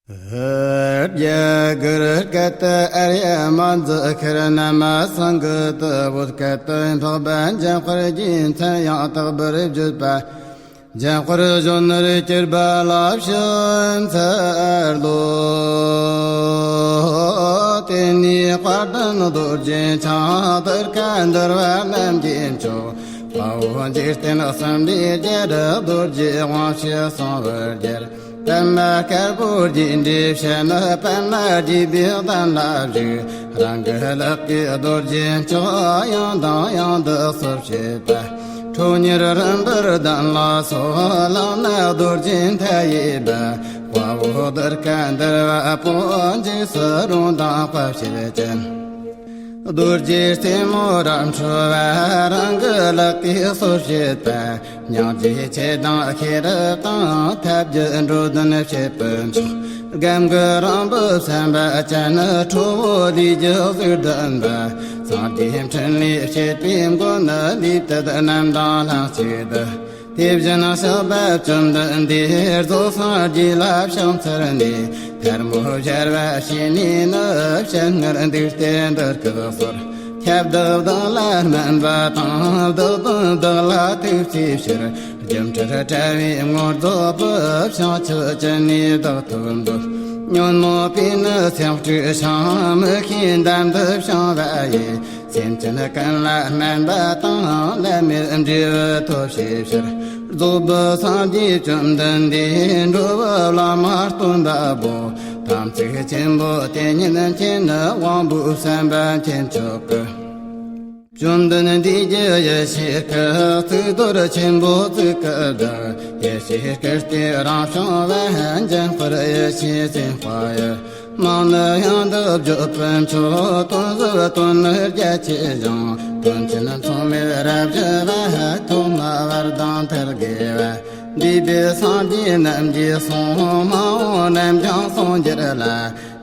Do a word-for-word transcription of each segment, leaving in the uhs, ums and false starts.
རྒྱ་གར་སྐད་དུ། ཨཱརྱ་མ་ཛི་ཁར་ན་མ་སཾ་སྐྲྀ་ཏུ་བོད་སྐད་དུ། འཕགས་པ་འཇམ་དཔལ་གྱི་མཚན་ཡང་དག་པར་བརྗོད་པ། འཇམ་དཔལ་གཞོན་ནུར་གྱུར་པ་ལ་ཕྱག་འཚལ་ལོ། དེ་ནས་དཔལ་ལྡན་རྡོ་རྗེ་འཆང་། གདུལ་དཀའ་འདུལ་བ་རྣམས་ཀྱི་མཆོག། དཔའ་བོ་འཇིག་རྟེན་གསུམ་པའི་རྒྱལ། རྡོ་རྗེ་དབང་ཕྱུག་གསང་བར་རྒྱལ། པདྨ་དཀར་པོ་རྒྱས་འདྲའི་ཞལ་ནི། པདྨ་རྒྱས་པའི་གདན་ལ་བཞུགས། རང་གི་ལག་གིས་རྡོ་རྗེ་མཆོག་ཡང་དང་ཡང་དུ་གསོར་བྱེད་པ། ཁྲོ་གཉེར་རིམ་པར་གདན་ལ་སོགས། ལག་ན་རྡོ་རྗེ་མཐའ་ཡས་པ། དཔའ་བོ་གདུལ་དཀའ་འདུལ་བ་པོ། འཇིགས་སུ་རུང་དང་དཔའ་ཕྱིར་སྤྱན། རྡོ་རྗེ་རྩེ་མོ་རབ་འཕྲོ་བ། རང་གི་ལག་གིས་གསོར་བྱེད་པ། སྙིང་རྗེ་ཆེ་དང་ཤེས་རབ་དང་། ཐབས་བརྒྱུད་འགྲོ་དོན་བྱེད་པའི་མཆོག། སྒོམ་གྱི་རིམ་པ་བསམ་པ་ཅན། ཁྲོ་བོ་ལས་ཀྱི་གཟུགས་ལྡན་པ། སངས་རྒྱས་འཕྲིན་ལས་བྱེད་པའི་མགོན། ལུས་དུད་རྣམས་དང་ལྷན་ཅིག་ཏུ། དེ་བཞིན་གཤེགས་པ་བཅོམ་ལྡན་འདས། རྫོགས་སངས་རྒྱས་ལ་ཕྱག་འཚལ་ནས། ཐལ་མོ་སྦྱར་བ་བྱས་ནས་ནི། ཞལ་སྔར་འདུག་སྟེ་འདི་སྐད་གསོལ། ཁྱབ་བདག་བདག་ལ་སྨན་པ་དང་། བདག་དོན་བདག་ལ་ཐུགས་བརྩེ་ཕྱིར། སྒྱུ་འཕྲུལ་དྲ་བའི་ངོ་རྫོགས་པའི། བྱང་ཆུབ་ཅི་ནས་བདག་ཐོབ་འདོད། ཉོན་མོངས་པས་ནི་སེམས་དཀྲུགས་ཤིང་། མི་ཤེས་འདམ་དུ་བྱིང་བ་ཡི། སེམས་ཅན་ཀུན་ལ་སྨན་པ་དང་། ལམ་མེར་འབྲས་བུ་ཐོབ་བྱའི་ཕྱིར། རྫོགས་པའི་སངས་རྒྱས་བཅོམ་ལྡན་འདས། འགྲོ་བའི་བླ་མ་སྟོན་པ་པོ། དམ་ཚིག་ཆེན་པོ་དེ་ཉིད་མཁྱེན། དབང་པོའི་བསམ་པ་མཁྱེན་མཆོག་གི། བཅོམ་ལྡན་འདས་ཀྱི་ཡེ་ཤེས་སྐུ། གཙུག་ཏོར་ཆེན་པོ་གཙུག་གི་བདག། ཡེ་ཤེས་སྐུ་སྟེ་རང་བྱུང་བ། འཇམ་དཔལ་ཡེ་ཤེས་སེམས་དཔའ་ཡི། མིང་ནི་ཡང་དག་བརྗོད་པའི་མཆོག། དོན་ཟབ་དོན་ནི་རྒྱ་ཆེ་ཞིང་། དོན་ཆེན་མཚུངས་མེད་རབ་ཞི་བ། ཐོག་མ་བར་དང་མཐར་དགེ་བ། འདས་པའི་སངས་རྒྱས་རྣམས་ཀྱིས་གསུངས། མ་འོངས་རྣམས་ཀྱང་གསུང་འགྱུར་ལ།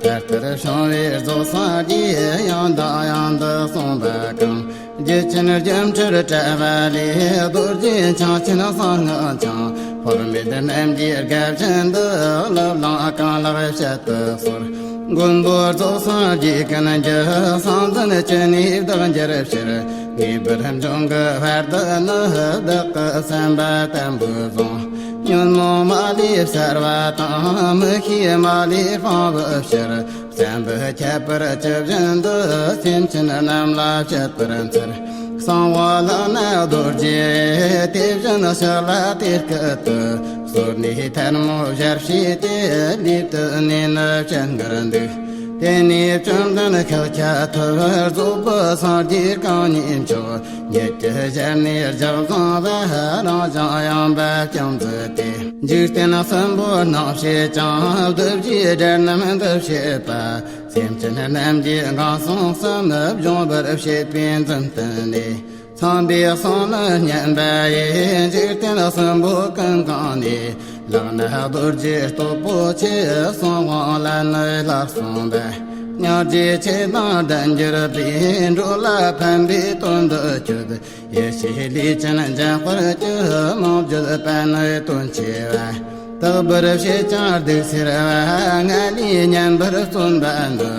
དེ་ལྟར་བྱུང་བའི་རྫོགས་སངས་རྒྱས། ཡང་དང་ཡང་དུ་གསུངས་པ་གང་། རྒྱུད་ཆེན་སྒྱུ་འཕྲུལ་དྲ་བ་ལས། རྡོ་རྗེ་འཆང་ཆེན་གསང་སྔགས་འཆང་། དཔག་མེད་རྣམས་ཀྱིས་དགའ་བཞིན་དུ། བློས་བླངས་གང་ལགས་བཤད་དུ་གསོལ། མགོན་པོ་རྫོགས་སངས་རྒྱས་ཀུན་གྱི། གསང་འཛིན་ཅི་ནུས་བདག་འགྱུར་ཕྱིར། ངེས་པར་འབྱུང་གི་བར་དུ་ནི། བདག་གི་བསམ་པ་བརྟན་པོ་བཟུང་། ཉོན་མོངས་མ་ལུས་བསལ་བ་དང་། མི་ཤེས་མ་ལུས་སྤང་བའི་ཕྱིར། བསམ་པའི་ཁྱད་པར་ཇི་བཞིན་དུ། སེམས་ཅན་རྣམས་ལ་བཤད་པར་འཚལ། གསང་བ་ལག་ན་རྡོ་རྗེ། དེ་བཞིན་གཤེགས་ལ་དེ་སྐད་དུ། གསོལ་ནས་ཐལ་མོ་སྦྱར་བྱས་ཏེ། ལུས་དུད་ནས་ནི་སྤྱན་སྔར་འདུག། དེ་ནས་བཅོམ་ལྡན་ཤཱཀྱ་ཐུབ། རྫོགས་པའི་སངས་རྒྱས་གང་ཉིད་མཆོག། ཉིད་ཀྱི་ཞལ་ནས་ལྗགས་བཟུང་བ། རང་བྱུང་ཡངས་པ་བརྐྱང་མཛད་དེ། འཇིག་རྟེན་གསུམ་པོ་སྣང་བྱེད་ཅིང་། གདུལ་བྱའི་སྒྲ་རྣམས་འདི་བྱེད་པ། སེམས་ཅན་རྣམས་ཀྱི་ངང་སོང་གསུམ། སྦྱོང་བར་བྱེད་པའི་མཛུབ་སྟོན་ནས། ཚངས་པའི་གསུང་ནི་སྙན་པ་ཡིས། འཇིག་རྟེན་གསུམ་པོ་ཀུན་གང་ནས། ལག་ན་རྡོ་རྗེ་སྟོབས་པོ་ཆེ། གསང་དབང་ལ་ནི་ལྷག་གསུངས་པ། སྙིང་རྗེ་ཆེ་དང་ལྡན་གྱུར་པའི། འགྲོ་ལ་ཕན་པའི་དོན་དུ་གྱུར། ཡེ་ཤེས་ལུས་ཅན་འཇམ་དཔལ་གྱི། མིང་བརྗོད་པ་ནི་དོན་ཆེ་བ། དག་པར་བྱེད་ཅིང་གདུགས་སེལ་བ། ང་ལས་སྙན་པར་བརྩོན་པ་འདི།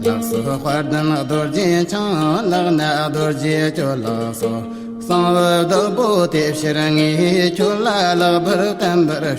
ལགས་སོ་དཔལ་ལྡན་རྡོ་རྗེ་འཆང་། ལག་ན་རྡོ་རྗེ་ཁྱོད་ལགས་སོ། གསང་བའི་བདག་པོ་དེ་ཕྱིར་ངས། ཁྱོད་ལ་ལེགས་པར་བསྟན་པར་བྱ།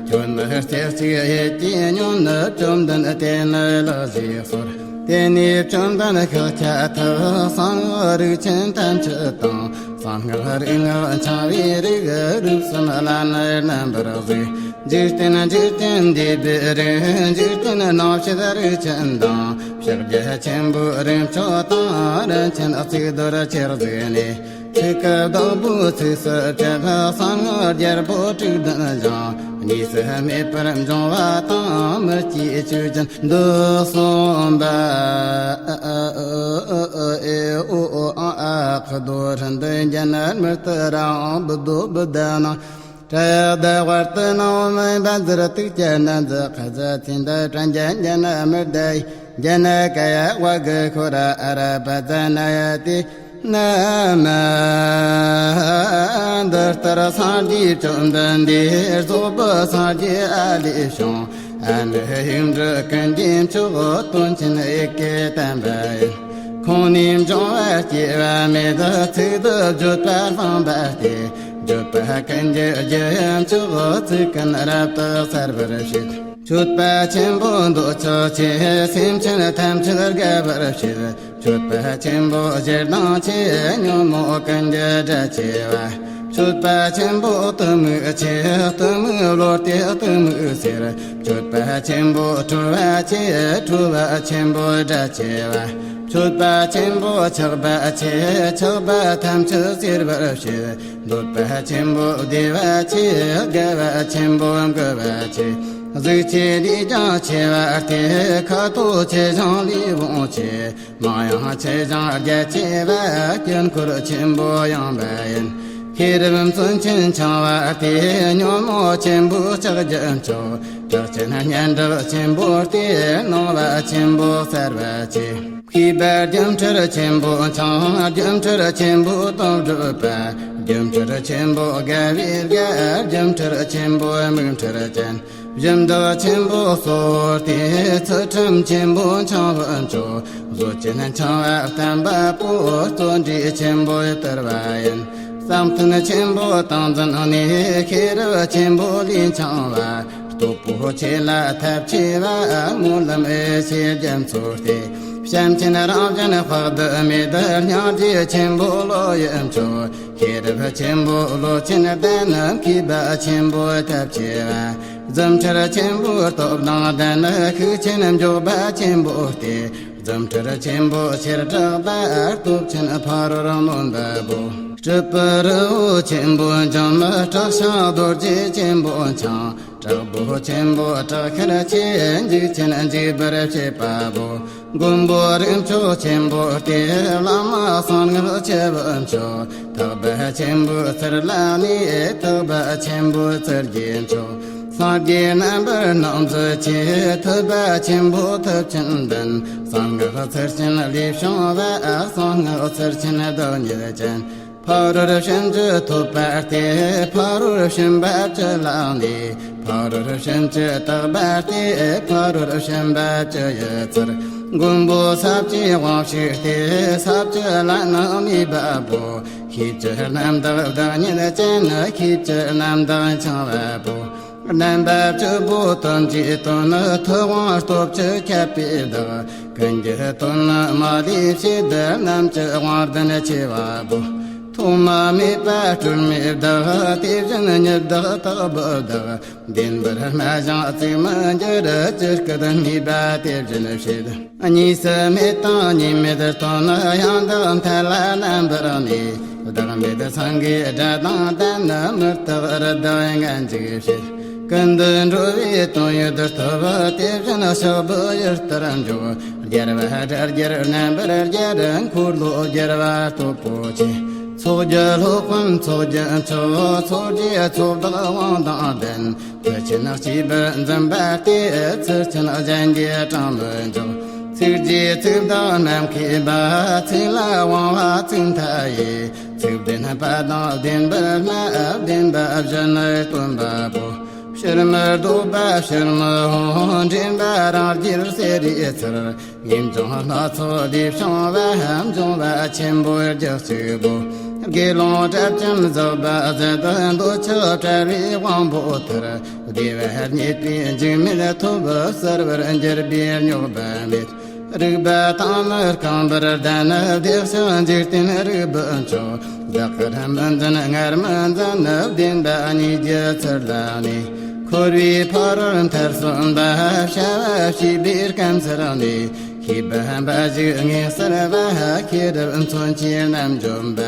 ཁྱོད་ནི་རྩེ་གཅིག་ཡིད་ཀྱིས་ཉོན། བཅོམ་ལྡན་དེ་ནི་ལེགས་ཞེས་གསོལ། དེ་ནས་བཅོམ་ལྡན་ཤཱཀྱ་ཐུབ། གསང་སྔགས་རིགས་ཆེན་ཐམས་ཅད་དང་། གསང་སྔགས་རིག་སྔགས་འཆང་བའི་རིགས། རིགས་གསུམ་ལ་ནི་རྣམ་པར་གཟིགས། འཇིག་རྟེན་འཇིག་རྟེན་འདས་པའི་རིགས། འཇིག་རྟེན་སྣང་བྱེད་རིགས་ཆེན་དང་། ཕྱག་རྒྱ་ཆེན་པོའི་རིགས་མཆོག་དང་། རིན་ཆེན་གཙུག་ཏོར་ཆེར་གཟིགས་ནས། ཚིག་གི་བདག་པོའི་ཚིགས་སུ་བཅད། གསང་སྔགས་རྒྱལ་པོ་དྲུག་ལྡན་ཞིང་། གཉིས་སུ་མེད་པར་འབྱུང་བ་དང་། མི་སྐྱེའི་ཆོས་ཅན་འདི་གསུངས་པ། ཨེ་ཨོ་ཨ་ཁུ་རྡོ་རིན་འདི་འཇན་མི་ལྟར་རང་བུ་རྡོ་བུ་ད་ནང་། ཏྲ་ཡ་ད་ཝར་ཏི་ནང་མི་བན་ཟིར་ཏིག་ཅན་ན་འཛི་ཁ་ཟ་ཚིན་ད་དྲན་ཅན་ཇན་མི་ད་ཡི་ཇན་ཀ་ཡ་ཝ་གི་ཁོ་ར་ཨ་ར་པ་ཛ་ན་ཡ་ཏི། ན་མ། འདི་ལྟར་སངས་རྒྱས་བཅོམ་ལྡན་འདས་རྫོགས་པའི་སངས་རྒྱས་ཨ་ལས་བྱུང་། ཨ་ནི་ཡིག་འབྲུ་ཀུན་གྱི་མཆོག་དོན་ཆེན་ཡི་གེ་བསྟན་པ་ཡིན། ཁོང་ནི་འབྱུང་བ་སྐྱེ་བ་མེད། ཚིག་ཏུ་བརྗོད་པ་སྤངས་པ་སྟེ། བརྗོད་པ་ཀུན་གྱི་རྒྱུ་ཡི་མཆོག་ཚིག་ཀུན་རབ་ཏུ་གསལ་བར་བྱེད། མཆོད་པ་ཆེན་པོ་འདོད་ཆགས་ཆེ། སེམས་ཅན་ཐམས་ཅད་དགའ་བར་བྱེད། མཆོད་པ་ཆེན་པོ་ཞེ་སྡང་ཆེ། ཉོན་མོངས་ཀུན་གྱི་དགྲ་ཆེ་བ། མཆོད་པ་ཆེན་པོ་གཏི་མུག་ཆེ། གཏི་མུག་གློ་བུར་ཏེ་གཏི་མུག་སེལ། མཆོད་པ་ཆེན་པོ་ཁྲོ་བ་ཆེ། ཁྲོ་བ་ཆེན་པོ་དགྲ་ཆེ་བ། མཆོད་པ་ཆེན་པོ་ཆགས་པ་ཆེ། ཆགས་པ་ཐམས་ཅད་སེལ་བར་བྱེད། འདོད་པ་ཆེན་པོ་བདེ་བ་ཆེ། དགའ་བ་ཆེན་པོ་མགུ་བ་ཆེ། གཟུགས་ཆེ་ལུས་ཀྱང་ཆེ་བ་སྟེ། ཁ་དོག་ཆེ་ཞིང་ལུས་བོངས་ཆེ། མིང་ཡང་ཆེ་ཞིང་རྒྱ་ཆེ་བ། དཀྱིལ་འཁོར་ཆེན་པོ་ཡངས་པ་ཡིན། ཤེས་རབ་མཚོན་ཆེན་འཆང་བ་སྟེ། ཉོན་མོངས་ཆེན་པོ་ཆགས་རྒྱུ་མཆོག། གྲགས་ཆེན་སྙན་གྲགས་ཆེན་པོ་སྟེ། སྣང་བ་ཆེན་པོ་གསལ་བ་ཆེ། མཁས་པ་སྒྱུ་འཕྲུལ་ཆེན་པོ་འཆང་། སྒྱུ་འཕྲུལ་ཆེན་པོ་དོན་གྲུབ་པ། སྒྱུ་འཕྲུལ་ཆེན་པོ་དགའ་བའི་དགའ། སྒྱུ་འཕྲུལ་ཆེན་པོ་མིག་འཕྲུལ་ཅན། གཞི་བདག་ཆེན་པོ་གཙོ་བོ་སྟེ། ཚུལ་ཁྲིམས་ཆེན་པོ་འཆང་བའི་མཆོག། བཟོད་ཆེན་འཆང་བ་བསྟན་པ་པོ། བརྩོན་འགྲུས་ཆེན་པོ་སྟེར་བ་ཡིན། བསམ་གཏན་ཆེན་པོ་ཏིང་འཛིན་ནི། ཤེས་རབ་ཆེན་པོ་ལུས་འཆང་བ། སྟོབས་པོ་ཆེ་ལ་ཐབས་ཆེ་བ། སྨོན་ལམ་ཡེ་ཤེས་རྒྱ་མཚོ་སྟེ། བྱམས་ཆེན་རང་བཞིན་དཔག་ཏུ་མེད། སྙིང་རྗེ་ཆེན་པོ་བློ་ཡི་མཆོག། ཤེས་རབ་ཆེན་པོ་བློ་ཆེན་ལྡན། མཁས་པ་ཆེན་པོ་ཐབས་ཆེ་བ། རྫུ་འཕྲུལ་ཆེན་པོ་སྟོབས་དང་ལྡན། ཤུགས་ཆེན་མགྱོགས་པ་ཆེན་པོ་སྟེ། རྫུ་འཕྲུལ་ཆེན་པོ་ཆེར་གྲགས་པ། སྟོབས་ཆེན་ཕ་རོལ་གནོན་པ་པོ། སྤྲུལ་པའི་རི་བོ་ཆེན་པོ་འཇོམས། དྲག་ཤིང་རྡོ་རྗེ་ཆེན་པོ་འཆང་། དྲག་པོ་ཆེན་པོ་དྲག་ཤར་ཆེ། འཇིགས་ཆེན་འཇིགས་པར་བྱེད་པ་པོ། མགོན་པོ་རིགས་མཆོག་ཆེན་པོ་སྟེ། བླ་མ་གསང་སྔགས་ཆེ་བའི་མཆོག། ཐེག་པ་ཆེན་པོའི་ཚུལ་ལ་གནས། ཐེག་པ་ཆེན་པོའི་ཚུལ་གྱི་མཆོག། སངས་རྒྱས་རྣམ་པར་སྣང་མཛད་ཆེ། ཐེག་པ་ཆེན་པོ་ཐེག་ཆེན་ལྡན། གསང་སྔགས་ཚུལ་ཆེན་ལས་བྱུང་བ། གསང་སྔགས་ཚུལ་ཆེན་བདག་ཉིད་ཅན། ཕ་རོལ་ཕྱིན་བཅུ་ཐོབ་པ་སྟེ། ཕ་རོལ་ཕྱིན་པ་བཅུ་ལ་གནས། ཕ་རོལ་ཕྱིན་བཅུ་དག་པ་སྟེ། ཕ་རོལ་ཕྱིན་པ་བཅུ་ཡི་ཚུལ། མགོན་པོ་ས་བཅུའི་དབང་ཕྱུག་སྟེ། ས་བཅུ་ལ་ནི་གནས་པ་པོ། ཤེས་བཅུ་རྣམ་དག་བདག་ཉིད་ཅན། ཤེས་བཅུ་རྣམ་དག་འཆང་བ་པོ། རྣམ་པ་བཅུ་པོ་དོན་གྱི་དོན། ཐུབ་དབང་སྟོབས་བཅུ་ཁྱབ་པའི་བདག། ཀུན་གྱི་དོན་ནི་མ་ལུས་བྱེད། རྣམ་བཅུ་དབང་ལྡན་ཆེ་བ་པོ། ཐོག་མ་མེད་པ་སྤྲོས་མེད་བདག། དེ་བཞིན་ཉིད་བདག་དག་པོ་བདག། བདེན་པར་སྨྲ་ཞིང་ཚིག་མི་འགྱུར། ཇི་སྐད་སྨྲས་པ་དེ་བཞིན་བྱེད། གཉིས་སུ་མེད་དང་གཉིས་མེད་དོན། ཡང་དག་མཐའ་ལ་རྣམ་པར་གནས། བདག་མེད་སེང་གེའི་སྒྲ་དང་ལྡན། མི་རྟག་རི་དྭགས་ངར་འཇིགས་བྱེད། ཀུན་ཏུ་འགྲོ་བའི་དོན་ཡོད་ཐོབ། དེ་བཞིན་གཤོག་པའི་ཡུལ་ལྟར་འཇོག། རྒྱལ་བ་དགྲ་རྒྱལ་རྣམ་པར་རྒྱལ། འཁོར་ལོ་རྒྱལ་བ་སྟོབས་པོ་ཆེ། ཚོགས་ཀྱི་སློབ་དཔོན་ཚོགས་ཀྱི་མཆོག། ཚོགས་ཀྱི་ཚོགས་བདག་དབང་དང་ལྡན། མཐུ་ཆེན་སྐྱེས་བུ་འཛིན་པ་སྟེ། ཚུལ་ཆེན་གཞན་གྱིས་དྲང་མི་འཇོག། ཚིག་རྗེའི་ཚིག་བདག་ནམ་མཁའི་པ། ཚིག་ལ་དབང་བ་ཚིག་མཐའ་ཡས། ཚིག་བདེན་པ་དང་བདེན་པར་སྨྲ། བདེན་པ་བཞི་ནི་སྟོན་པ་པོ། ཕྱིར་མི་ལྡོག་པ་ཕྱིར་མི་འོང་། འདྲེན་པ་རང་རྒྱལ་གསེར་རིའི་ཚུལ། ངེས་འབྱུང་སྣ་ཚོགས་ལས་བྱུང་བ། འབྱུང་བ་ཆེན་པོའི་རྒྱུ་གཅིག་པུ། དགེ་སློང་དགྲ་བཅོམ་རྫོགས་པ་ཟད། འདོད་ཆགས་བྲལ་བའི་དབང་པོ་ཐར། བདེ་བ་རྙེད་པའི་འཇིགས་མེད་ཐོབ། གསལ་བར་འགྱུར་བའི་རྙོག་པ་མེད། རིག་པ་དང་ནི་རྐང་པར་ལྡན། བདེ་ཞིང་འཇིག་རྟེན་རིག་པའི་མཆོག། བདག་གིར་མི་འཛིན་ངར་མི་འཛིན། བདེན་པ་གཉིས་ཀྱི་ཚུལ་ལ་གནས། འཁོར་བའི་ཕ་རོལ་མཐར་སོན་པ། བྱ་བ་བྱིས་པའི་སྐམ་སར་གནས། ཤེས་པ་འབའ་ཞིག་ངེས་གསལ་བ། ཤེས་རབ་མཚོན་ཆེན་རྣམ་འཇོམས་པ།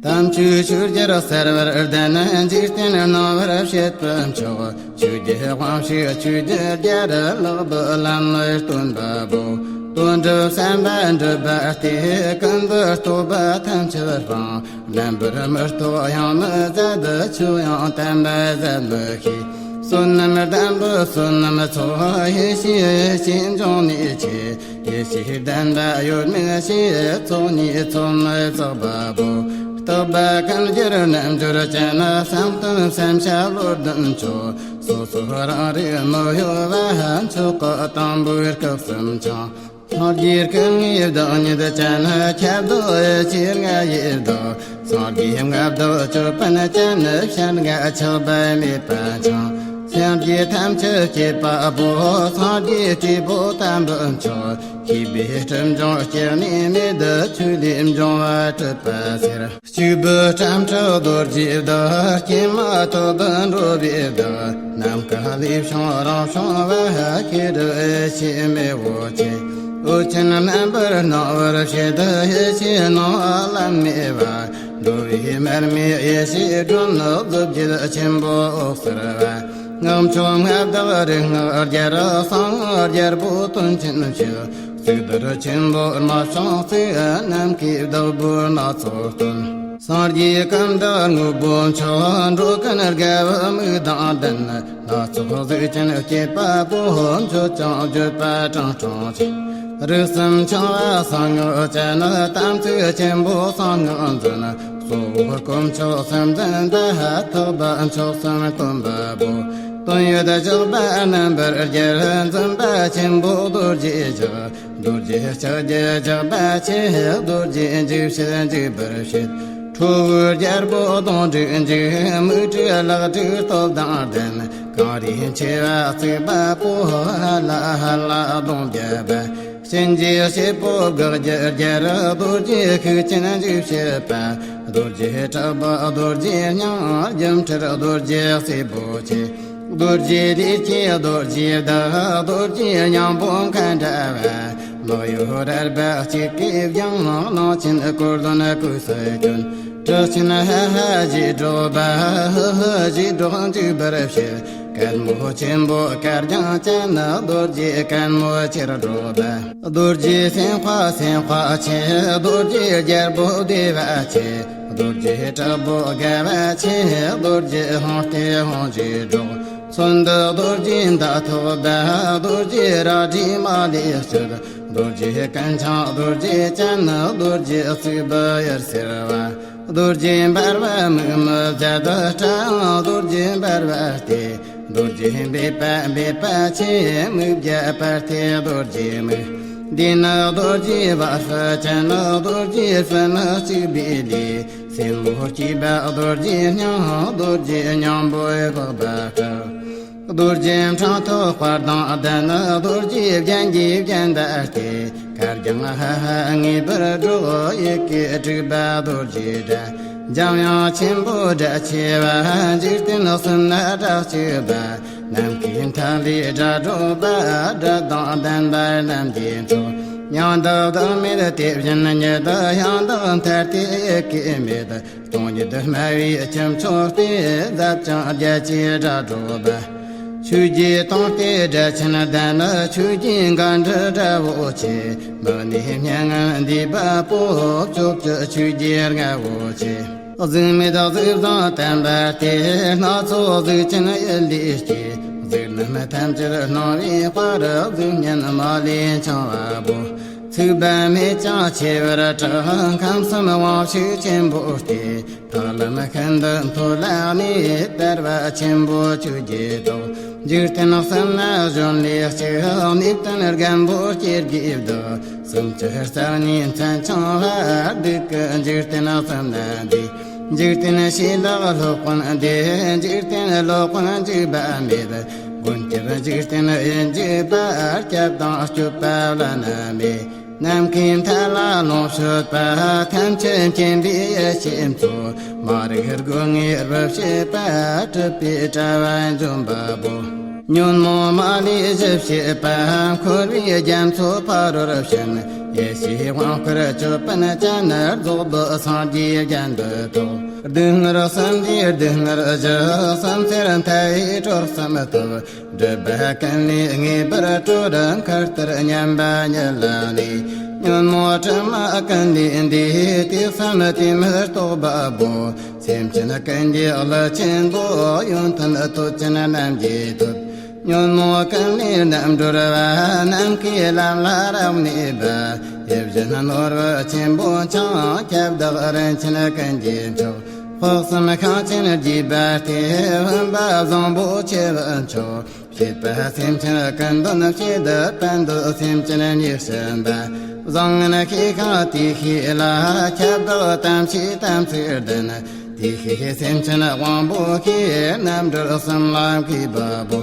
དམ་ཆོས་ཆོས་རྒྱལ་གསལ་བར་ལྡན། འཇིག་རྟེན་སྣང་བར་བྱེད་པའི་མཆོག། ཆོས་ཀྱི་དབང་ཕྱུག་ཆོས་ཀྱི་རྒྱལ། ལེགས་པའི་ལམ་ནི་སྟོན་པ་པོ། དོན་གྲུབ་བསམ་པ་འགྲུབ་པ་སྟེ། ཀུན་ཏུ་རྟོག་པ་ཐམས་ཅད་སྤངས། རྣམ་པར་མི་རྟོག་ཡང་མི་ཟད། ཆོས་ཡང་དམ་པ་ཟད་མི་ཤེས། བསོད་ནམས་ལྡན་པའི་བསོད་ནམས་ཚོགས། ཡེ་ཤེས་ཡེ་ཤེས་འབྱུང་གནས་ཆེ། ཡེ་ཤེས་ལྡན་པ་ཡོད་མིན་ཤེས། ཚོགས་གཉིས་ཚོགས་མི་བསགས་པ་པོ། རྟག་པ་ཀུན་འགྱུར་རྣལ་འབྱོར་ཅན། བསམ་གཏན་བསམ་བྱ་བློ་ལྡན་མཆོག། སོ་སོ་རང་རིག་མི་གཡོ་བ། མཆོག་གི་དང་པོའི་སྐབས་སུ་འཆང་། སངས་རྒྱས་སྐུ་ལྔའི་བདག་ཉིད་ཅན། ཁྱབ་བདག་ཡེ་ཤེས་ལྔ་ཡི་བདག། སངས་རྒྱས་ལྔ་བདག་ཅོད་པན་ཅན། ཕྱག་ན་ཆགས་པ་མེད་པ་འཆང་། སངས་རྒྱས་ཐམས་ཅད་བསྐྱེད་པ་པོ། སངས་རྒྱས་སྤྲུལ་པོ་དམ་པའི་མཆོག། བསྐྱེད་པའི་སྒྲིབ་སྦྱང་སྐྱེ་གནས་མེད། ཆོས་ལས་འབྱུང་བ་གྲུབ་པ་ཟེར། སྐྱེས་བུ་ཁྲ་ཁྲ་རྡོ་རྗེའི་བདག། སྐྱེས་མ་ཐག་ཏུ་འགྲོ་བའི་བདག། ནམ་མཁའ་ལས་བྱུང་རང་བྱུང་བ། ཤེས་རབ་ཡེ་ཤེས་མེ་བོ་ཆེ། འོད་ཆེན་རྣམ་པར་སྣང་བར་བྱེད། ཡེ་ཤེས་སྣང་བ་ལམ་མེ་བ། འགྲོ་བའི་མར་མེ་ཡེ་ཤེས་སྒྲོན། རྡོ་རྗེ་ཆེན་པོ་འོད་ཟེར་བ། སྔགས་མཆོག་མངའ་བདག་རིག་སྔགས་རྒྱལ། གསང་སྔགས་རྒྱལ་པོ་དོན་ཆེན་ཞུ། གཙུག་ཏོར་ཆེན་པོ་རྨད་བྱུང་གཙུག། ནམ་མཁའི་བདག་པོ་སྣ་ཚོགས་སྟོན། སངས་རྒྱས་ཀུན་བདག་དངོས་པོ་མཆོག། འགྲོ་ཀུན་དགའ་བའི་མིག་དང་ལྡན། སྣ་ཚོགས་གཟུགས་ཅན་སྐྱེད་པ་པོ། འགྱོད་ཅིང་བརྗོད་པ་ཀྲང་ཀྲང་ཆེ། རིགས་གསུམ་འཆང་བ་གསང་སྔགས་ཅན། དམ་ཚིག་ཆེན་པོ་གསང་སྔགས་འཛིན། གཙོ་བོ་དཀོན་མཆོག་གསུམ་འཛིན་པ། ཐེག་པ་མཆོག་གསུམ་སྟོན་པ་པོ། དོན་ཡོད་ཕྱག་རྒྱ་རྣམ་པར་རྒྱལ། འཛིན་པ་ཆེན་པོ་རྡོ་རྗེ་ལྕགས། རྡོ་རྗེ་ལྕགས་ཀྱུ་ལྕགས་པ་ཆེ། རྡོ་རྗེ་འཇིགས་བྱེད་འཇིགས་པར་བྱེད། ཁྲོ་བོའི་རྒྱལ་པོ་གདོན་དྲུག་འཇིགས། མིག་དྲུག་ལག་དྲུག་སྟོབས་དང་ལྡན། གངས་རིའི་མཆེ་བ་གཙིགས་པ་པོ། ཧ་ལ་ཧ་ལ་གདོང་བརྒྱད་པ། གཤིན་རྗེའི་སྲས་པོ་དགག་བྱའི་རྒྱལ། རྡོ་རྗེ་ཤུགས་ཅན་འཇིགས་བྱེད་པ། རྡོ་རྗེ་དྲག་པོ་རྡོ་རྗེ་སྙིང་། སྒྱུ་འཕྲུལ་རྡོ་རྗེ་སྲས་པོ་ཆེ། རྡོ་རྗེ་ལས་སྐྱེས་རྡོ་རྗེ་བདག། རྡོ་རྗེ་སྙིང་པོ་མཁའ་འདྲ་བ། མིག་ཡོར་རལ་པ་གཅིག་གིས་བརྒྱངས། གླང་ཆེན་ཀོ་རྡོན་ཀུ་སུ་གྱོན། གྲི་ཆེན་ཧ་ཧ་ཞེས་སྒྲོག་པ། ཧི་ཧི་ཞེས་སྒྲོག་འཇིགས་པར་བྱེད། སྐད་མོ་ཆེན་པོ་དཀར་རྒྱན་ཅན། རྡོ་རྗེ་སྐད་མོ་ཆེར་སྒྲོག་པ། རྡོ་རྗེ་སེམས་དཔའ་སེམས་དཔའ་ཆེ། རྡོ་རྗེ་རྒྱལ་པོ་བདེ་བ་ཆེ། རྡོ་རྗེ་དྲག་པོ་དགའ་བ་ཆེ། རྡོ་རྗེ་ཧཱུྃ་སྟེ་ཧཱུྃ་ཞེས་སྒྲོག། མཚོན་འདི་རྡོ་རྗེ་མདའ་ཐོགས་པ། རྡོ་རྗེ་རལ་གྲི་མ་ལུས་སྤྱོད། རྡོ་རྗེ་ཀུན་འཆང་རྡོ་རྗེ་ཅན། རྡོ་རྗེ་གཙུག་པུ་གཡུལ་སེལ་བ། རྡོ་རྗེ་འབར་བ་མིག་མི་བརྒྱད། སྐྲ་ཡང་རྡོ་རྗེ་འབར་བ་སྟེ། རྡོ་རྗེ་འབེབས་པ་འབེབས་པ་ཆེ། མིག་བརྒྱ་པ་སྟེ་རྡོ་རྗེ་མིག། འདི་ནི་རྡོ་རྗེ་བ་སྤུ་ཅན། རྡོ་རྗེ་སྤུ་ནི་གཅིག་པའི་ལུས། སེན་མོ་སྐྱེས་པ་རྡོ་རྗེ་སྙིང་། རྡོ་རྗེ་སྙིང་པོས་འཕགས་པ་སྤྲུལ། རྡོ་རྗེ་འཕྲང་ཐོག་དཔལ་དང་ལྡན། རྡོ་རྗེ་རྒྱན་གྱིས་བརྒྱན་པ་སྟེ། གར་ཀྱང་ཧ་ཧ་ངེས་པར་སྒྲོག། ཡི་གེ་དྲུག་པ་རྡོ་རྗེའི་སྒྲ། འཇམ་དབྱངས་ཆེན་པོའི་སྒྲ་ཆེ་བ། འཇིག་རྟེན་གསུམ་ན་སྒྲ་གཅིག་པ། ནམ་མཁའི་མཐའ་ལས་སྒྲ་སྒྲོག་པ། སྒྲ་དང་ལྡན་པ་རྣམས་ཀྱི་མཆོག། ཡང་དག་བདག་མེད་དེ་བཞིན་ཉིད། ཡང་དག་མཐར་ཐུག་ཡི་གེ་མེད། སྟོང་ཉིད་སྨྲ་བའི་ཁྱུ་མཆོག་སྟེ། ཟབ་ཅིང་རྒྱ་ཆེའི་སྒྲ་སྒྲོག་པ། ཆོས་ཀྱི་དོན་སྟེ་སྒྲ་ཆེན་ལྡན། ཆོས་ཀྱི་འགན་འཁྲི་སྒྲ་བོ་ཆེ། མི་གནས་སྙན་ངག་འདུས་པ་པོ། ཕྱོགས་བཅུའི་ཆོས་ཀྱི་རྔ་བོ་ཆེ། གཟུགས་མེད་གཟུགས་བཟང་བསྟན་པ་སྟེ། སྣ་ཚོགས་གཟུགས་ཅན་ཡུལ་ལས་སྐྱེས། གཟུགས་རྣམས་ཐམས་ཅད་སྣང་བའི་དཔལ། གཟུགས་བརྙན་མ་ལུས་འཆང་བ་པོ། ཚུགས་པ་མེད་ཀྱང་ཆེ་བར་གྲགས། ཁམས་གསུམ་དབང་ཕྱུག་ཆེན་པོ་སྟེ། ཐར་ལམ་ཤིན་ཏུ་མཐོ་ལ་གནས། དལ་བ་ཆེན་པོ་ཆོས་ཀྱི་ཏོག། འཇིག་རྟེན་གསུམ་ན་གཞོན་ལས་ཆེ། གནས་བརྟན་རྒན་པོ་སྐྱེ་དགུའི་བདག། སུམ་ཅུ་རྩ་གཉིས་མཚན་འཆང་བ། སྡུག་གི་འཇིག་རྟེན་གསུམ་ན་འདས། འཇིག་རྟེན་ཕྱི་ལོགས་སློབ་དཔོན་འདས། འཇིག་རྟེན་སློབ་དཔོན་འཇིགས་པ་མེད། མགོན་སྐྱབས་འཇིག་རྟེན་ཡིན་འཇིགས་པ། སྐྱབས་དང་སྐྱོབ་པ་བླ་ན་མེད། ནམ་མཁའི་མཐའ་ལ་ལོངས་སྤྱོད་པ། ཐམས་ཅད་མཁྱེན་པའི་ཡེ་ཤེས་མཚོ། མ་རིག་སྒོ་ལྔའི་རྦབ་བྱེད་པ། གྲུབ་པའི་དྲ་བ་འཇོམས་པ་པོ། ཉོན་མོངས་མ་ལུས་ཞི་བྱེད་པ། འཁོར་བའི་རྒྱ་མཚོ་ཕ་རོལ་ཕྱིན། ཡེ་ཤེས་དབང་བསྐུར་ཅོད་པན་ཅན། རྫོགས་པའི་སངས་རྒྱས་རྒྱན་དུ་ཐོགས། སྡུག་བསྔལ་སེམས་ཀྱི་སྡུག་བསྔལ་གྱི། སེམས་ཚེར་མཐའ་ཡས་གྲོལ་གསུམ་ཐོབ། སྒྲིབ་པ་ཀུན་ལས་ངེས་པར་གྲོལ། མཁའ་ལྟར་མཉམ་པ་ཉིད་ལ་གནས། ཉོན་མོངས་དྲི་མ་ཀུན་ལས་འདས། དུས་གསུམ་དུས་མེད་རྟོགས་པ་པོ། སེམས་ཅན་ཀུན་གྱི་ཀླུ་ཆེན་པོ། ཡོན་ཏན་མཐུ་ཆེན་རྣམས་ཀྱི་ཐོད། ཉོན་མོངས་ཀུན་ལས་རྣམ་གྲོལ་བ། ནམ་མཁའི་ལམ་ལ་རབ་གནས་པ། ཡིད་བཞིན་ནོར་བུ་ཆེན་པོ་འཆང་། ཁྱབ་བདག་རིན་ཆེན་ཀུན་གྱི་མཆོག་དཔག་བསམ་ཤིང་ཆེན་རྒྱས་པ་སྟེ། བུམ་པ་བཟང་པོ་ཆེ་བའི་མཆོག་བྱེད་པ་སེམས་ཅན་ཀུན་དོན་བྱེད། དཔལ་འདུལ་སེམས་ཅན་མཉེས་བྱེད་པ། བཟང་ངན་ཤེས་ཤིང་དེ་ཤེས་ལ། ཁྱབ་བདག་དམ་ཆོས་དམ་ཚིག་ལྡན། དེ་ཤེས་སེམས་ཅན་དབང་པོ་ཤེས། རྣམ་གྲོལ་གསུམ་ལ་མཁས་པ་པོ།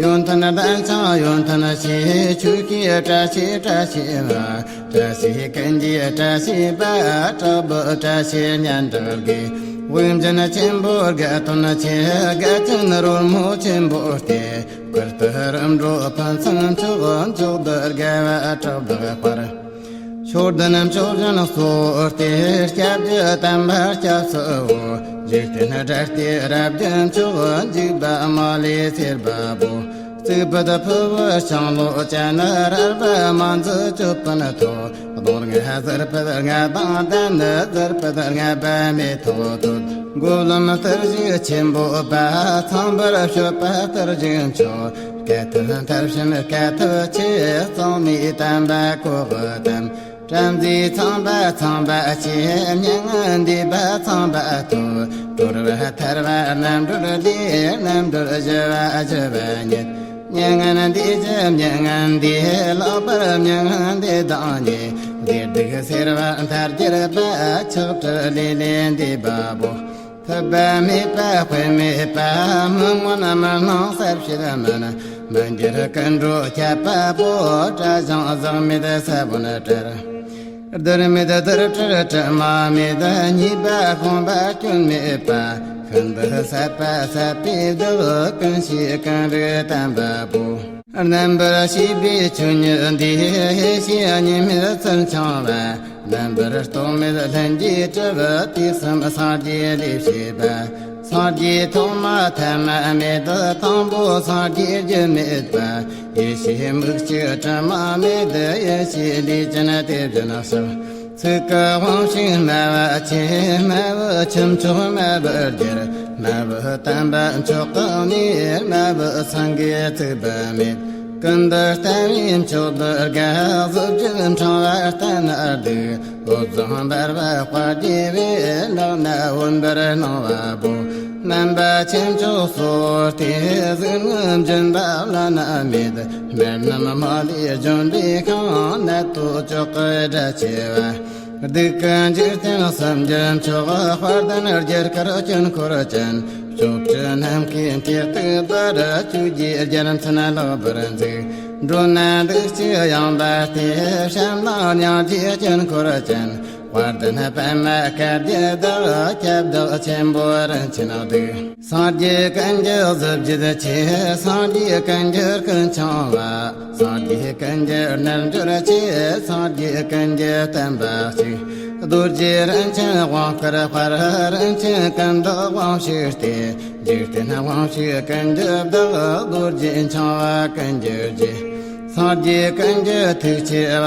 ཡོན་ཏན་ལྡན་ཞིང་ཡོན་ཏན་ཤེས། ཆོས་ཤེས་བཀྲ་ཤིས་བཀྲ་ཤིས་པ། བཀྲ་ཤིས་ཀུན་གྱི་བཀྲ་ཤིས་པ། དྲག་པོའི་བཀྲ་ཤིས་སྙན་གྲགས་ཀྱི། དབུགས་འབྱིན་ཆེན་པོ་དགའ་སྟོན་ཆེ། དགའ་ཆེན་རོལ་མོ་ཆེན་པོ་སྟེ། བསྐུལ་དུ་རིམ་གྲོ་ཕུན་སུམ་ཚོགས། མཆོག་ཏུ་དགའ་བ་དྲག་པོའི་དཔལ། ཕྱོགས་བདུན་ཕྱོགས་བཞིན་གཙོ་བོ་སྟེ། སྐྱབས་ཀྱི་བསྟན་པ་སྐྱབས་སུ་འོང་། འཇིག་རྟེན་དགྲ་སྟེ་རབ་ཀྱི་མཆོག་འཇིགས་པ་མ་ལུས་སེལ་བ་པོ། རྩིག་པ་ཕུ་བོ་ཤིང་ལོ་ཅན། རལ་པ་མ་འཛུགས་ཅོད་པན་ཐོགས། གདོང་ལྔ་ཟུར་ཕུད་ལྔ་དང་ལྡན། ཟུར་ཕུད་ལྔ་པདྨའི་ཐོག་ཐོད། མགོ་ལོམ་གཏུར་བཞུགས་ཆེན་པོ་པ། ཚངས་པར་སྤྱོད་པ་གཏུར་བཞུགས་མཆོག་སྐད་ཐོབ་མཐར་ཕྱིན་སྐད་ཐོབ་ཆེ། གཙང་མའི་བསྟན་པ་གོ་བར་བསྟན། བྲམ་ཟེའི་ཚངས་པ་ཚངས་པ་ཆེ། མྱ་ངན་འདས་པ་ཚངས་པ་ཐོབ། གྲོལ་བ་ཐར་བ་རྣམ་གྲོལ་ལས། རྣམ་གྲོལ་ཞི་བ་ཞི་བ་ཉིད། མྱ་ངན་འདས་ཀྱི་མྱ་ངན་འདས། ལྷག་པར་མྱ་ངན་འདས་དང་ཉེ། བདེ་སྡུག་སེལ་བ་མཐར་གྱུར་པ། ཆགས་བྲལ་ལས་ལས་འདས་པ་པོ། ཐུབ་པ་མེད་པ་དཔེ་མེད་པ། མི་མངོན་མི་སྣང་ཟབ་བྱེད་མིན། མི་འགྱུར་ཀུན་འགྲོ་ཁྱབ་པ་པོ། བཀྲ་ཞིང་ཟག་མེད་ས་བོན་བྲལ། བདུད་མེད་དུར་ཁྲོད་དྲི་མ་མེད། ཉེས་པ་ཤོང་བ་སྐྱོན་མེད་པ། ཤིན་ཏུ་ཟབ་པ་ཟབ་པའི་བདག་ཀུན་ཤེས་ཀུན་རིག་བརྟན་པ་པོ། རྣམ་པར་ཤེས་པའི་ཆོས་ཉིད་འདས། ཡེ་ཤེས་གཉིས་མེད་ཚུལ་འཆང་བ། རྣམ་པར་རྟོག་མེད་ལྷན་སྐྱེས་གྲུབ། དུས་གསུམ་སངས་རྒྱས་ལས་བྱེད་པ། སངས་རྒྱས་ཐོག་མ་ཐ་མ་མེད། དང་པོ་སངས་རྒྱས་རྒྱུ་མེད་པ། ཡེ་ཤེས་མིག་གཅིག་དྲི་མ་མེད། ཡེ་ཤེས་ལུས་ཅན་དེ་བཞིན་གཤེགས། ཚིག་གི་དབང་ཕྱུག་སྨྲ་བ་ཆེ། སྨྲ་བའི་ཁྱུ་མཆོག་སྨྲ་བར་འགྱུར། སྨྲ་བའི་བསྟན་པ་མཆོག་ཏུ་གནས། སྨྲ་བའི་སེང་གེ་ཚིག་པ་མེད། ཀུན་ཏུ་བརྟན་པའི་མཆོག་ཏུ་དགའ། གཟི་བརྗིད་འཕྲེང་བ་བརྟན་ན་སྡུག་བློ་བཟང་འབར་བ་དཔལ་གྱི་དབུས། ལག་ན་བུམ་པར་སྣང་བ་པོ། སྨན་པ་ཆེན་མཆོག་གཙོ་བོ་སྟེ། གཟུགས་ངན་སྦྱིན་པ་བླ་ན་མེད། སྨན་རྣམས་མ་ལུས་ལྗོན་པའི་ཤིང་། ནད་གདོན་བཅོ་བརྒྱད་དགྲ་ཆེ་བ། སྡིག་གི་འཇིག་རྟེན་གསུམ་གྱི་མཆོག་དཔལ་ལྡན་རྒྱ་གར་དཀྱིལ་འཁོར་ཅན། ཕྱོགས་བཅུ་ནམ་མཁའི་མཐས་གཏུགས་པར། ཆོས་ཀྱི་རྒྱལ་མཚན་ལེགས་པར་འཛུགས། འགྲོ་ན་འདུ་ཤེས་ཡངས་པ་སྟེ། བྱམས་དང་སྙིང་རྗེའི་དཀྱིལ་འཁོར་ཅན། དཔལ་ལྡན་པདྨ་དཀར་གྱི་བདག་ཁྱབ་བདག་ཆེན་པོ་རིན་ཆེན་གདུགས། སངས་རྒྱས་ཀུན་གྱི་གཟི་བརྗིད་ཆེ། སངས་རྒྱས་ཀུན་གྱི་ཀུན་འཆང་བ། སངས་རྒྱས་ཀུན་གྱི་རྣལ་འབྱོར་ཆེ། སངས་རྒྱས་ཀུན་གྱི་བསྟན་པ་གཅིག་རྡོ་རྗེ་རིན་ཆེན་དབང་བསྐུར་དཔལ། རིན་ཆེན་ཀུན་བདག་དབང་ཕྱུག་སྟེ། འཇིག་རྟེན་དབང་ཕྱུག་ཀུན་གྱི་བདག་རྡོ་རྗེ་འཆང་བ་ཀུན་གྱི་རྗེ། སངས་རྒྱས་ཀུན་གྱི་ཐུགས་ཆེ་བ།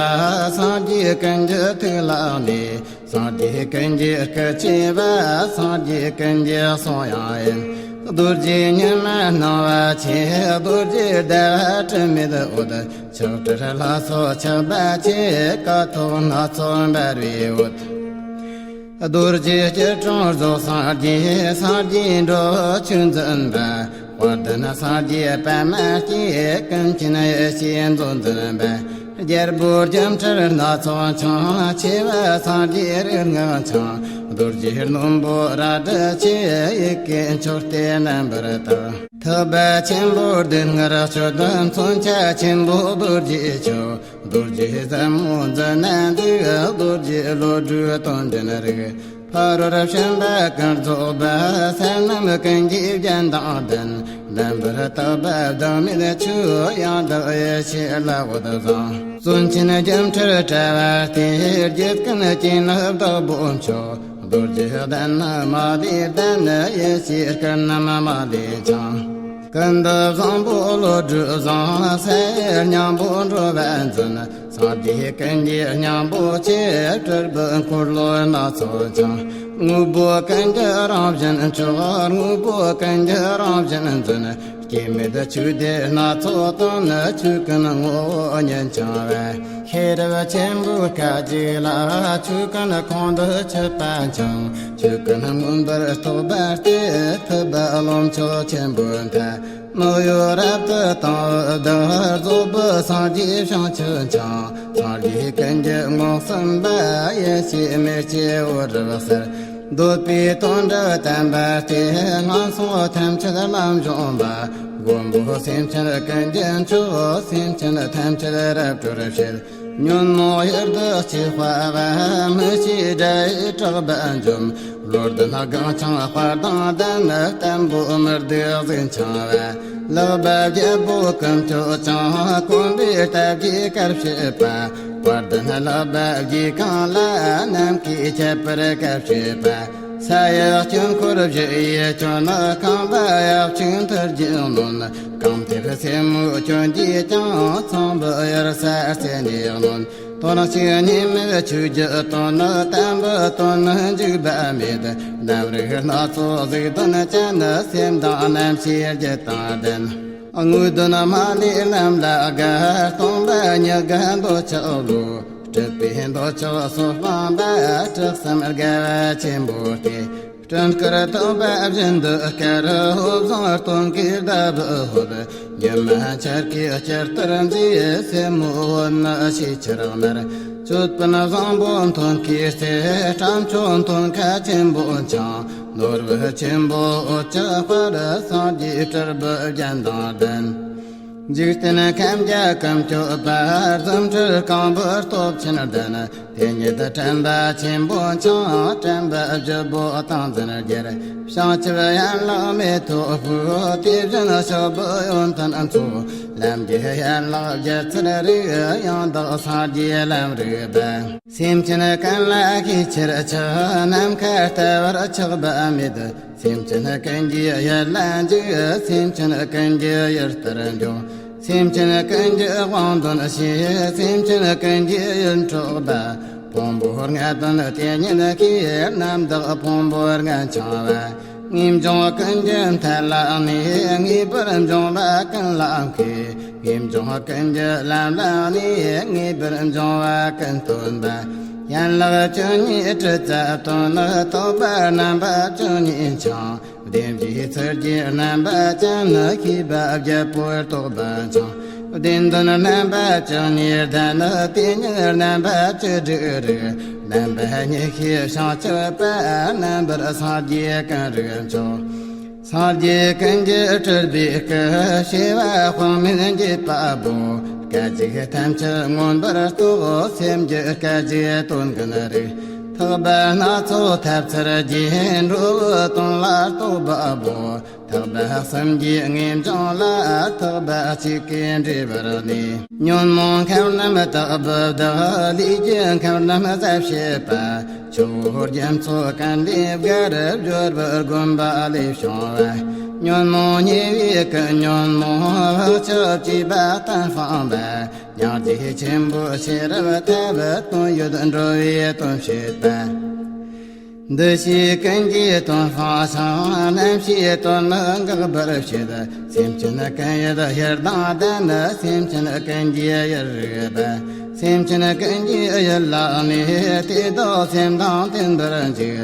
སངས་རྒྱས་ཀུན་གྱི་ཐུགས་ལ་གནས། སངས་རྒྱས་ཀུན་གྱི་སྐུ་ཆེ་བ། སངས་རྒྱས་ཀུན་གྱི་གསུང་དབྱངས་ཡིན། རྡོ་རྗེ་ཉི་མ་སྣང་བ་ཆེ། རྡོ་རྗེ་ཟླ་བ་དྲི་མེད་འོད། ཆགས་བྲལ་ལྷ་ཚོགས་ཆགས་པ་ཆེ། ཀཿཐོག་སྣ་ཚོགས་འབར་བའི་འོད། རྡོ་རྗེ་སྐྱིལ་ཀྲུང་རྫོགས་སངས་རྒྱས། སངས་རྒྱས་འགྲོ་བའི་ཆོས་འཛིན་པ། དཔལ་ལྡན་སངས་རྒྱས་པདྨ་སྐྱེས། ཀུན་མཁྱེན་ཡེ་ཤེས་མཛོད་འཛིན་པ། རྒྱལ་པོ་སྒྱུ་འཕྲུལ་སྣ་ཚོགས་འཆང་། ཆེ་བ་སངས་རྒྱས་རིག་སྔགས་འཆང་། རྡོ་རྗེ་རྣོན་པོ་རལ་གྲི་ཆེ། ཡི་གེ་མཆོག་སྟེ་རྣམ་པར་དག་ཐུབ་པ་ཆེན་པོ་སྡུག་བསྔལ་གཅོད། མཚོན་ཆ་ཆེན་པོ་རྡོ་རྗེ་ཆོས། རྡོ་རྗེ་ཟབ་མོ་མཛད་ན་འདུག་རྡོ་རྗེ་བློ་གྲོས་དོན་ལྡན་རིགས། ཕ་རོལ་ཕྱིན་པ་ཀུན་རྫོགས་པ། ས་རྣམས་ཀུན་གྱི་རྒྱན་དང་ལྡན། ལྡན་པར་བརྟགས་པ་བདག་མེད་ཆོས། ཡང་དག་ཡེ་ཤེས་ལ་འོད་བཟང་། བརྩོན་ཆེན་སྒྱུ་འཕྲུལ་དྲ་བ་སྟེ། རྒྱུད་ཀུན་གྱི་ནི་བདག་པོ་མཆོག་རྡོ་རྗེ་གདན་ནི་མ་ལུས་ལྡན། ཡེ་ཤེས་སྐུ་རྣམས་མ་ལུས་འཆང་། ཀུན་ཏུ་བཟང་པོ་བློ་གྲོས་བཟང་། ས་ཡི་སྙིང་པོ་འགྲོ་བ་འཛིན། སངས་རྒྱས་ཀུན་གྱི་སྙིང་པོ་ཆེ། སྤྲུལ་པའི་འཁོར་ལོ་སྣ་ཚོགས་འཆང་ དངོས་པོ་ཀུན་གྱི་རང་བཞིན་མཆོག་དངོས་པོ་ཀུན་གྱི་རང་བཞིན་འཛིན། སྐྱེ་མེད་ཆོས་སྡེ་སྣ་ཚོགས་དོན། ཆོས་ཀུན་ངོ་བོ་ཉིད་འཆང་བས། ཤེས་རབ་ཆེན་པོའི་སྐད་ཅིག་ལ། ཆོས་ཀུན་ཁོང་དུ་ཆུད་པ་འཆང་། ཆོས་ཀུན་མངོན་པར་རྟོགས་པ་སྟེ། ཐུབ་པ་རློམ་མཆོག་ཆེན་པོའི་མཐའ། མི་གཡོ་རབ་ཏུ་དང་བའི་བདག་རྫོགས་པའི་སངས་རྒྱས་བྱང་ཆུབ་འཆང་། སངས་རྒྱས་ཀུན་གྱི་ངོ་གསུམ་པ། ཡེ་ཤེས་མེ་ལྕེ་འོད་རབ་གསལ། འདོད་པའི་དོན་འགྲུབ་བསྟན་པ་སྟེ། ངན་སོང་ཐམས་ཅད་ལམ་སྦྱོང་བ། མགོན་པོ་སེམས་ཅན་ཀུན་གྱི་མཆོག་སེམས་ཅན་ཐམས་ཅད་རབ་སྒྲོལ་བྱེད། ཉོན་མོངས་ཡུལ་དུ་སྐྱེ་དཔའ་བ། མི་ཤེས་དགྲ་ཡི་དྲེགས་པ་འཇོམས། བློ་ལྡན་སྒང་འཆང་དཔལ་དང་ལྡན། བརྟན་པོ་མི་སྡུག་གཟུགས་འཆང་བ། ལག་པ་བརྒྱད་པོ་ཀུན་སྤྱོད་ཅིང་། གོམ་པའི་སྟབས་ཀྱིས་གར་བྱེད་པ། དཔལ་ལྡན་ལག་པ་བརྒྱད་ཀྱང་ལ། ནམ་མཁའི་ཁྱད་པར་གར་བྱེད་པ། ས་ཡི་དཀྱིལ་འཁོར་བཞི་ཡི་ཁྱོན། རྐང་པ་ཡབ་གཅིག་མཐིལ་གྱིས་གནོན། རྐང་མཐིལ་སེན་མོའི་ཁྱོན་གྱིས་ཀྱང་། ཚངས་པའི་གཡུལ་ས་རྩེ་ནས་གནོན། དོན་གཅིག་གཉིས་མེད་ཆོས་ཀྱི་དོན། བསྟན་པའི་དོན་འཇིག་པ་མེད། རྣམ་རིག་སྣ་ཚོགས་གཟུགས་དོན་ཅན། སེམས་དང་རྣམ་ཤེས་རྒྱུད་དང་ལྡན། དངོས་དོན་མ་ལུས་ལམ་ལ་དགའ། སྟོང་པ་ཉིད་དགའ་འདོད་ཆགས་བློ། སྒྲིབ་པའི་འདོད་ཆགས་སོགས་སྤངས་པ། སྐྲག་སེམས་དགའ་བ་ཆེན་པོ་སྟེ། སྤྲིན་དཀར་དོག་པ་བཞིན་དུ་དཀར། འོད་བཟང་སྟོན་ཀའི་ཟླ་བུ་འོད། ཉི་མ་འཆར་ཀའི་བསྐྱར་དར་མཛེས། སེན་མོའི་འོད་ནི་ཕྱི་ཕྱིར་དམར། ཅོད་པན་བཟང་པོ་མཐོན་ཀའི་རྩེ། སྤྲང་ཕྲུག་མཐོན་ཁ་ཆེན་པོ་འཆང་། ནོར་བུ་ཆེན་པོ་འོད་ཀྱི་དཔལ། སངས་རྒྱས་སྤྲུལ་པའི་རྒྱན་དང་ལྡན། འཇིག་རྟེན་ཁམས་བརྒྱ་ཀུན་སྤྱོད་པ། རྫུ་འཕྲུལ་རྐང་པའི་སྟོབས་ཆེན་ལྡན། དེ་ཉིད་དྲན་པ་ཆེན་པོ་འཆང་། དྲན་པ་བཞི་པོ་ཏིང་འཛིན་རྒྱལ། བྱང་ཆུབ་ཡན་ལག་མེ་ཏོག་ཕུལ། དེ་བཞིན་སྐྱོབ་པའི་ཡོན་ཏན་མཚོ། ལམ་གྱི་ཡན་ལག་རྒྱལ་ཚུལ་རིག། ཡང་དག་སངས་རྒྱས་ལམ་རིག་པ། སེམས་ཅན་ཀུན་ལ་ཤས་ཆེར་ཆགས། ནམ་མཁའ་ལྟ་བུར་ཆགས་པ་མེད། སེམས་ཅན་ཀུན་གྱི་ཡུལ་ལ་འཇུག་སེམས་ཅན་ཀུན་གྱི་ཡུལ་ལྟར་འཇོག་སེམས་ཅན་ཀུན་གྱི་དབང་དོན་ཤེས། སེམས་ཅན་ཀུན་གྱི་ཡིད་འཕྲོག་པ། ཕུང་པོ་ལྔ་དོན་དེ་ཉིད་ཤེས། རྣམ་དག་ཕུང་པོ་ལྔ་འཆང་བ། ངེས་འབྱུང་ཀུན་གྱི་མཐའ་ལ་གནས། ངེས་པར་འབྱུང་བ་ཀུན་ལ་མཁས། ངེས་འབྱུང་ཀུན་གྱི་ལམ་ལ་གནས། ངེས་པར་འབྱུང་བ་ཀུན་སྟོན་པ། ཡན་ལག་བཅུ་གཉིས་དྲི་རྩ་དོན། རྟོག་པ་རྣམ་པ་བཅུ་གཉིས་འཆང་། བདེན་བཞིའི་ཚུལ་གྱིས་རྣམ་པ་ཅན། ཤེས་པ་བརྒྱད་པོས་རྟོག་པ་འཆང་། བདེན་དོན་རྣམ་པ་བཅུ་གཉིས་ལྡན། དེ་ཉིད་རྣམ་པ་བཅུ་དྲུག་རིག་རྣམ་པ་གཉིས་ཤེས་བྱང་ཆུབ་པ། རྣམ་པར་སངས་རྒྱས་ཀུན་རིག་མཆོག་སངས་རྒྱས་ཀུན་གྱི་སྤྲུལ་པའི་སྐུ། བྱེ་བ་དཔག་མེད་འགྱེད་པ་པོ། སྐད་ཅིག་ཐམས་ཅད་མངོན་པར་རྟོགས། སེམས་ཀྱི་སྐད་ཅིག་དོན་ཀུན་རིག་ཐེག་པ་སྣ་ཚོགས་ཐབས་ཚུལ་གྱིས། འགྲོ་བའི་དོན་ལ་རྟོག་པ་པོ། ཐེག་པ་གསུམ་གྱི་ངེས་འབྱུང་ལ། ཐེག་པ་གཅིག་གིས་འདྲེས་པར་གནས། ཉོན་མོངས་ཁམས་རྣམས་དག་པའི་བདག་ལས་ཀྱི་ཁམས་རྣམས་ཟད་བྱེད་པ། ཆུ་བོ་རྒྱ་མཚོ་ཀུན་ལས་བརྒལ། སྦྱོར་བའི་སྒོམ་པ་ལས་བྱུང་བ། ཉོན་མོངས་ཉེ་བའི་ཀུན་ཉོན་མོངས། བག་ཆགས་བཅས་པ་གཏན་སྤངས་པ། སྙིང་རྗེ་ཆེན་པོ་ཤེས་རབ་ཐབས། དོན་ཡོད་འགྲོ་བའི་དོན་བྱེད་པ། འདུ་ཤེས་ཀུན་གྱི་དོན་སྤང་ཞིང་། རྣམ་ཤེས་དོན་ནི་འགག་པར་བྱེད། སེམས་ཅན་ཀུན་ཡིད་ཡུལ་དང་ལྡན། སེམས་ཅན་ཀུན་གྱི་ཡུལ་རིག་པ། སེམས་ཅན་ཀུན་གྱི་ཡུལ་ལ་གནས། དེ་དག་སེམས་དང་ལྡན་པར་འཇུག་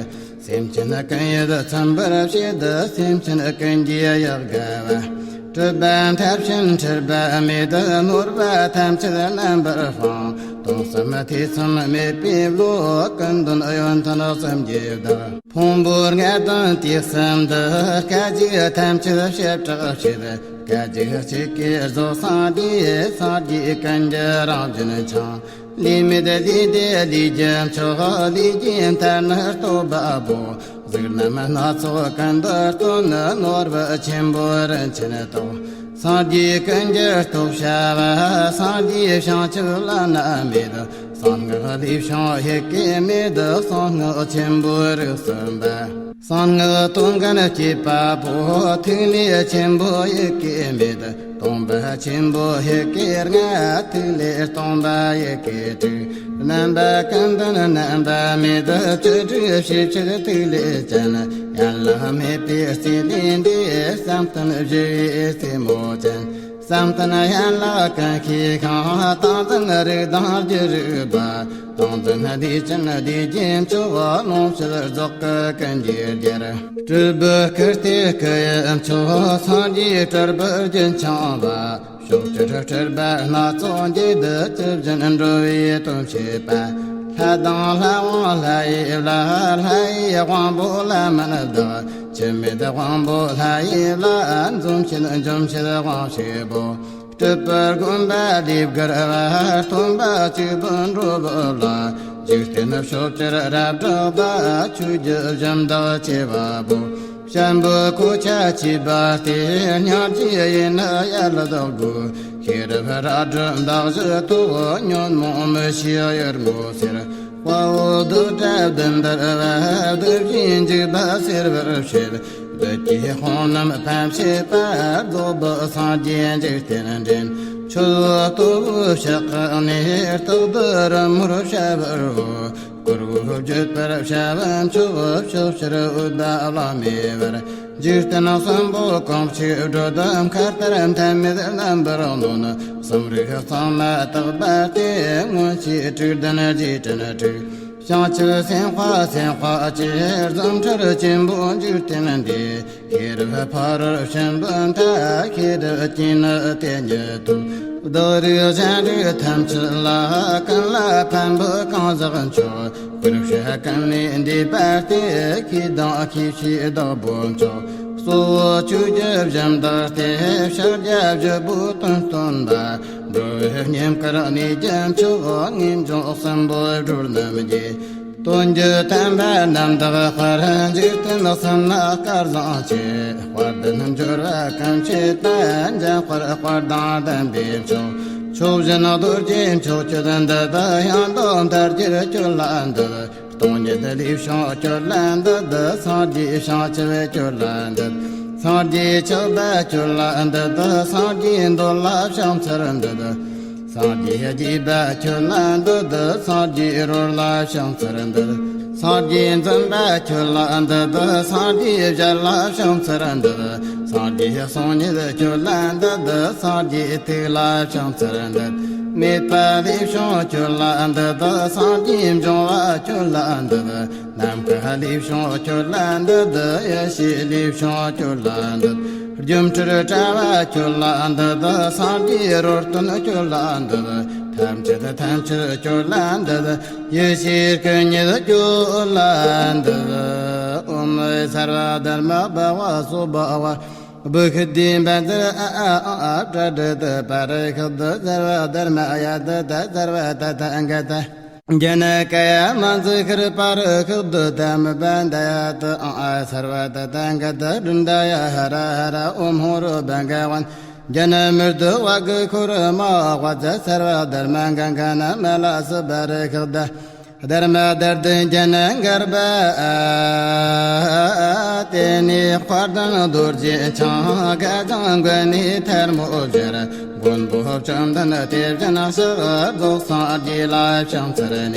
སེམས་ཅན་ཀུན་ཡིད་ཚིམ་པར་བྱེད། སེམས་ཅན་ཀུན་གྱི་ཡུལ་དགའ་བ། སྒྲིབ་པ་མཐར་ཕྱིན་འཁྲུལ་པ་མེད། ནོར་བ་ཐམས་ཅད་རྣམ་པར་སྤངས། སྟོང་གསུམ་ཐེ་ཚོམ་མེད་པའི་བློ། ཀུན་དོན་ཡོན་ཏན་གསུམ་གྱིས་བདག་ཕུང་པོ་ལྔ་དོན་དུས་གསུམ་དུ། སྐད་ཅིག་ཐམས་ཅད་བྱེ་བྲག་ཕྱེད། སྐད་ཅིག་གཅིག་གིས་རྫོགས་སངས་རྒྱས། སངས་རྒྱས་ཀུན་གྱི་རང་བཞིན་འཆང་། ལས་མེད་ལས་འདས་ལས་ཀྱི་མཆོག་ལས་ཀྱི་མཐར་ནི་རྟོགས་པ་པོ། གཟུགས་རྣམས་སྣ་ཚོགས་ཀུན་ཏུ་སྟོན། ནོར་བུ་ཆེན་པོ་རིན་ཆེན་ཏོག་སངས་རྒྱས་ཀུན་གྱི་རྟོགས་བྱ་བ། སངས་རྒྱས་བྱང་ཆུབ་བླ་ན་མེད། གསང་སྔགས་ལས་བྱུང་ཡི་གེ་མེད། གསང་སྔགས་ཆེན་པོའི་རིགས་གསུམ་པ། གསང་སྔགས་དོན་ཀུན་སྐྱེད་པ་པོ། ཐིག་ལེ་ཆེན་པོ་ཡི་གེ་མེད། སྟོང་པ་ཆེན་པོ་ཡི་གེ་ལྔ། ཐིག་ལེ་སྟོང་པ་ཡི་གེ་དྲུག་རྣམ་པ་ཀུན་ལྡན་རྣམ་པ་མེད། བཅུ་དྲུག་བཞི་བཅུ་ཐིག་ལེ་ཅན། ཡན་ལག་མེད་པའི་རྩིས་ལས་འདས། བསམ་གཏན་བཞི་པའི་རྩེ་མོ་ཅན། བསམ་གཏན་ཡན་ལག་ཀུན་ཤེས་ཤིང་། ཏིང་འཛིན་རིགས་དང་རྒྱུ་རིག་པ། ཏིང་འཛིན་བདེ་ཆེན་བདེ་རྒྱས་མཆོག་རླུང་བཞི་རྫོགས་སྐུ་ཀུན་གྱི་རྒྱལ། སྤྲུལ་པའི་སྐུ་སྟེ་སྐུ་ཡི་མཆོག་སངས་རྒྱས་སྤྲུལ་པའི་རྒྱུན་འཆང་བ། ཕྱོགས་བཅུར་སྤྲུལ་པ་སྣ་ཚོགས་འགྱེད། དེ་བཞིན་འགྲོ་བའི་དོན་བྱེད་པ། ལྷ་དང་ལྷ་དབང་ལྷ་ཡི་བླ། ལྷ་ཡི་དབང་པོ་ལྷ་མིན་བདག་འཆི་མེད་དབང་པོ་ལྷ་ཡི་བླ། འཛུམ་བྱེད་འཇོམས་བྱེད་དབང་བྱེད་པོ། སྤྲུལ་པའི་དགོན་པ་ལེགས་བཀུར་བ། སྟོན་པ་གཅིག་པུ་འགྲོ་བའི་བླ། འཇིག་རྟེན་ཕྱོགས་བཅུར་རབ་གྲགས་པ། ཆོས་བརྒྱུད་གཞན་དག་བྱེ་བ་པོ། བྱམས་པའི་གོ་ཆ་ཆེས་པ་སྟེ། སྙིང་རྗེ་ཡིས་ནི་ཡལ་དག་དགོས། ཤེས་རབ་རལ་གྲི་མདའ་བཞི་ཐོགས། ཉོན་མོངས་མི་ཤེས་ཡུལ་ངོ་སེལ། དཔའ་བོ་རྡོར་དྲག་བདུན་པར་བབ། གདུལ་བྱའི་འཇིགས་པ་སེལ་བར་བྱེད། བདུད་ཀྱི་དཔུང་རྣམས་ཕམ་བྱེད་པ། རྫོགས་པའི་སངས་རྒྱས་འཇིག་རྟེན་འདྲེན། ཆུ་བོ་སྟོབས་བུ་ཕྱག་ནས། སྟག་གདོང་རི་མོར་བྱ་བར་འོ། བསྐོར་བའི་བརྗོད་པར་བྱ་བ་མཆོག་ཕྱོགས་བཅུར་འོད་དཔག་མེད་འབར། འཇིག་རྟེན་གསུམ་པོ་གང་གཅིག་བགྲོད། མཁའ་ལྟར་མཐའ་མེད་རྣམ་པར་གནོན། གསུམ་རིག་གཙང་མ་དག་པ་སྟེ། མངོན་ཤེས་དྲུག་ལྡན་རྗེས་དྲན་དྲུག་བྱང་ཆུབ་སེམས་དཔའ་སེམས་དཔའ་ཆེ། རྫུ་འཕྲུལ་ཆེན་པོ་འཇིག་རྟེན་འདས། ཤེས་རབ་ཕ་རོལ་ཕྱིན་པོ་མཐའ། ཤེས་རབ་ཀྱིས་ནི་དེ་ཉིད་ཐོབ། བདག་རིགས་གཞན་རིགས་ཐམས་ཅད་ལ། ཀུན་ལ་ཕན་པའི་གང་ཟག་མཆོག་བར་ཆད་ཀུན་ལས་འདས་པ་སྟེ། ཤེས་དང་ཤེས་བྱའི་བདག་པོ་མཆོག་གཙོ་བོ་ཆོས་བརྒྱད་གཞན་དག་སྟེ། ཕྱག་རྒྱ་བཞི་པོ་དོན་སྟོན་པ། འགྲོ་བའི་བསྙེན་བཀུར་གནས་རྒྱ་མཆོག་ངེས་འབྱུང་གསུམ་པོའི་སྒྲོལ་རྣམ་རྒྱས། དོན་བརྒྱུད་དམ་པ་རྣམ་དག་དཔལ། འཇིག་རྟེན་གསུམ་ན་སྐལ་བཟང་ཆེ། དཔལ་ལྡན་འབྱོར་པ་ཀུན་བྱེད་པ། འཇམ་དཔལ་དཔལ་དང་ལྡན་པའི་མཆོག་མཆོག་བཞིན་རྡོ་རྗེ་མཆོག་ཁྱོད་འདི་དག་ཡང་དག་མཐར་གྱུར་ཁྱོད་ལ་འདུད། སྟོང་ཉིད་ལས་བྱུང་ཁྱོད་ལ་འདུད། སངས་རྒྱས་བྱང་ཆུབ་ཁྱོད་ལ་འདུད། སངས་རྒྱས་ཆགས་པ་ཁྱོད་ལ་འདུད། སངས་རྒྱས་འདོད་ལ་ཕྱག་འཚལ་འདུད། སངས་རྒྱས་དགྱེས་པ་ཁྱོད་ལ་འདུད། སངས་རྒྱས་རོལ་ལ་ཕྱག་འཚལ་འདུད། སངས་རྒྱས་འཛིན་པ་ཁྱོད་ལ་འདུད། སངས་རྒྱས་ཞལ་ལ་ཕྱག་འཚལ་འདུད། སངས་རྒྱས་གསུང་ཉིད་ཁྱོད་ལ་འདུད། སངས་རྒྱས་ཐུགས་ལ་ཕྱག་འཚལ་འདུད། མེད་པ་ལས་བྱུང་ཁྱོད་ལ་འདུད། སངས་རྒྱས་འབྱུང་བ་ཁྱོད་ལ་འདུད། ནམ་མཁའ་ལས་བྱུང་ཁྱོད་ལ་འདུད། ཡེ་ཤེས་ལས་བྱུང་ཁྱོད་ལ་འདུད། སྒྱུ་འཕྲུལ་དྲ་བ་ཁྱོད་ལ་འདུད། སངས་རྒྱས་རོལ་སྟོན་ཁྱོད་ལ་འདུད། ཐམས་ཅད་ཐམས་ཅད་ཁྱོད་ལ་འདུད། ཡེ་ཤེས་སྐུ་ཉིད་ཁྱོད་ལ་འདུད། ཨོཾ་སརྦ་དྷརྨ་བྷ་བ་སྭ་བྷཱ་ཝ། བུ་ཤི་དྷི་བཛྲ་ཨ་ཨ་ཨ་ཨ་པྲ་ཌི་ཏ་པ་རི་ཤུདྡྷ་སརྦ་དྷརྨ་ཡ་ཏ་ཏ་སརྦ་ཏ་ཐཱ་ག་ཏ། ཛྙཱ་ན་ཀ་ཡ་མཉྫུ་ཤྲཱི་པཱ་རི་ཤུདྡྷ་དྷརྨ་པ་ཎྜ་ཏ་ཡ་ཏུ་ཨང་ཨ་སརྦ་ཏ་ཐཱ་ག་ཏ་ཀྲྀཎྜ་ཡ་ཧ་ར་ཧ་ར། ཨོཾ་ཧཱུྃ་རོ་བྷ་ག་ཝན་ཛྙཱ་ན་མི་ཏྲ་བྷ་ག་ཁུ་རུ་མ་ཧཱ་བཛྲ་སརྦ་དྷརྨ་ག་ག་ན་མ་ལ་སུ་པ་རི་ཤུདྡྷ་དྷརྨ་དྷར་ཏི་ཛྙཱ་ན་གརྦྷ་ཨ། དེ་ནས་དཔལ་ལྡན་རྡོ་རྗེ་འཆང་། སྐལ་བཟང་མགོན་ནས་ཐལ་མོ་སྦྱར། མགོན་པོ་བཅོམ་ལྡན་དེ་བཞིན་གཤེགས། རྫོགས་སངས་རྒྱས་ལ་ཕྱག་འཚལ་ནས།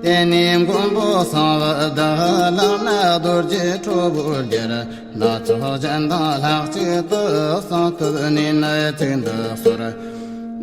དེ་ནས་མགོན་པོ་གསང་བའི་བདག་ལག་ན་རྡོ་རྗེ་ཁྲོ་བོའི་རྒྱལ། སྣ་ཚོགས་གཞན་དང་ལྷག་ཅིག་ཏུ། གསང་ཐུགས་ནས་ནི་ཚིག་འདི་གསོལ།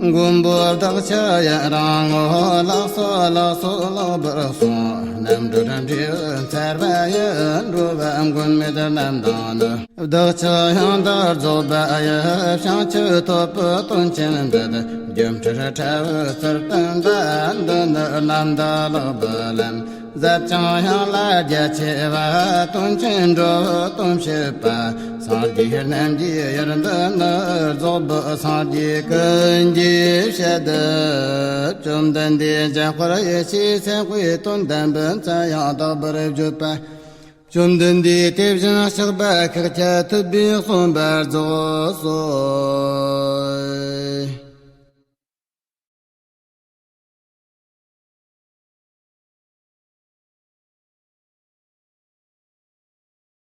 མགོན་པོ་བདག་ཅག་ཡུན་རིང་ངོ་། ལགས་སོ་ལགས་སོ་ལགས་པར་གསུངས། རྣམ་གྲོལ་འབྲས་བུ་འཚལ་བ་ཡི། འགྲོ་བ་མགོན་མེད་རྣམས་དང་ནི། བདག་ཅག་ཡང་དག་རྫོགས་པ་ཡི། བྱང་ཆུབ་ཐོབ་པའི་དོན་ཆེན་འདིར། སྒྱུ་འཕྲུལ་དྲ་བའི་ཚུལ་སྟོན་པ། འདི་ནི་རྣམ་དག་ལེགས་པའི་ལམ། ཟབ་ཅིང་ཡངས་ལ་རྒྱ་ཆེ་བ། དོན་ཆེན་འགྲོ་བའི་དོན་བྱེད་པ། སངས་རྒྱས་རྣམས་ཀྱི་ཡུལ་འདི་ནི། རྫོགས་པའི་སངས་རྒྱས་ཀུན་གྱི་ཞལ་དུ། བཅོམ་ལྡན་འདས་འཇམ་དཔལ་ཡེ་ཤེས་སེམས་དཔའི་དོན་དམ་པའི་མཚན་ཡང་དག་པར་བརྗོད་པ། བཅོམ་ལྡན་འདས་དེ་བཞིན་གཤེགས་པ་ཤཱཀྱ་ཐུབ་པས་གསུངས་པ་རྫོགས་སོ།